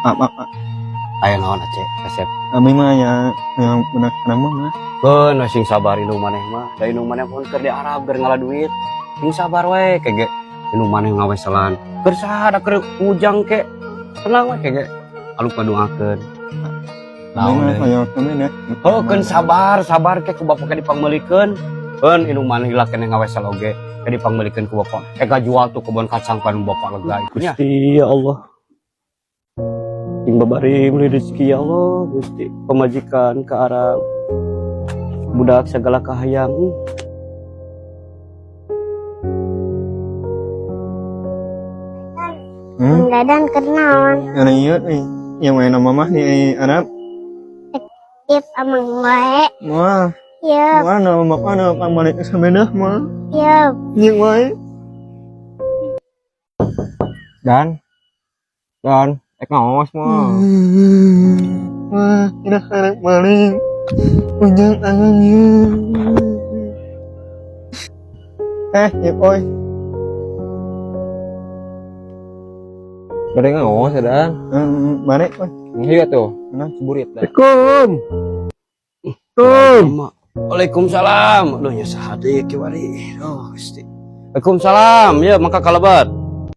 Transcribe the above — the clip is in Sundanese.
Apa apa. Aya naon, Aceh kasep? Abi mah ya yang benar nama mah. Keun we, sing sabar indung maneh mah. Da indung maneh pun keur di Arab keur ngala duit. Sing sabar we kege. Indung maneh ngaweselan. Keur saha da keur ujang ke. Tenang we kege. Aluk ngadoakeun. Abi Naon mah deui? Hoyong kami dah. Oh, keun sabar, sabar ke ku bapak ke dipangmeulikeun. Keun indung maneh lila keneh ngawesel oge ke dipangmeulikeun ku bapak. Eh, jual tuh kebun kacang pan bapak lega nya. Gusti ya Allah. Sing babari meuli rezeki ya Allah, Gusti. Pemajikan ke Arab. Budak segala kahayang. Hmm? Dadan kenaon? Ada iya nih. Yang main sama mama di Arab. Ip amang wae. Wah, Yup, wah, nama bapak nama pamalik sampai dah mah. Yup. Yang wae. Dan dan ek ngaos mah. Wah, tidak ada maling. Ujang tangannya. Eh, ya oi. Bade ngaos ya, Dan. Balik, oi. Iya tuh. Kenapa? Ceburit dah. Assalamualaikum. Waalaikumsalam. Aduh, nya saha deui kiwari. Oh, Gusti. Waalaikumsalam. Ya, maka kalabat.